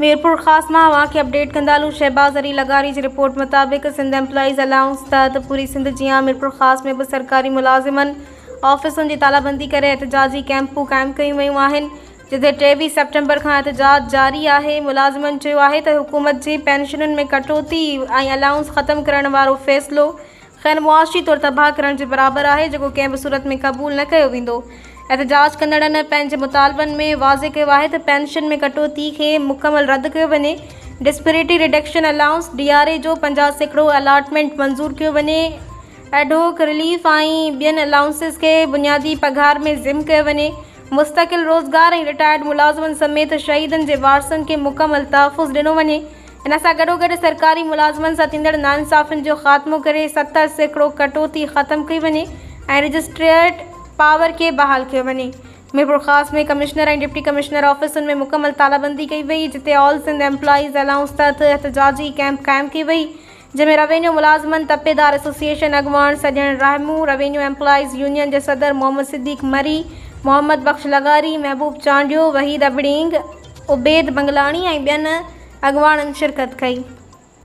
ميرپورخاص مان اوهان کي اپڊيٽ ڪندا هلون شهباز علي لغاري جي رپورٽ مطابق سنڌ ايمپلائيز الائونس تحت پوري سنڌ جيان ميرپورخاص ۾ به سرڪاري ملازمن آفيسن جي تالابندي ڪري احتجاجي ڪئمپون قائم ڪيون ويون آهن جتي 23 سيپٽمبر کان احتجاج جاري آهي ملازمن چيو آهي ته حڪومت جي پينشنن ۾ ڪٽوتي ۽ الائونس ختم ڪرڻ وارو فيصلو کين معاشي طور تباهه ڪرڻ جي برابر آهي جيڪو ڪنهن به صورت ۾ قبول نه ڪيو ويندو. احتجاج ڪندڙن پنهنجي مطالبن ۾ واضح ڪيو آهي ته پينشن ۾ ڪٽوتي کي مڪمل رد ڪيو وڃي، disparity reduction allowance, D R A, جو 50% الاٽمينٽ منظور ڪيو وڃي، ايڊهوڪ رليف ۽ ٻين الائونسز کي بنيادي پگهار ۾ ضم ڪيو وڃي، مستقل روزگار ۽ رٽائرڊ ملازمن سميت شهيدن جي وارثن کي مڪمل تحفظ ڏنو وڃي. ان سان گڏوگڏ سرڪاري ملازمن سان ٿيندڙ ناانصافين جو خاتمو ڪري 70% ڪٽوتي ختم ڪئي وڃي ۽ رجسٽريڊ پاور کي بحال ڪيو وڃي. ميرپورخاص ۾ ڪمشنر ۽ ڊپٽي ڪمشنر آفيسن ۾ مڪمل تالابندي ڪئي وئي جتي آل سنڌ ايمپلائيز الائونس تحت احتجاجي ڪئمپ قائم ڪئي وئي جنهن ۾ روينيو ملازمن تپيدار ايسوسيئيشن اڳواڻ سڄڻ راهمون، روينيو ايمپلائيز يونين جي صدر محمد صديق مري، محمد بخش لغاري، محبوب چانڊيو، وحيد ابڙينگ، عبيد بنگلاڻي ۽ ٻين اڳواڻن شرڪت ڪئي.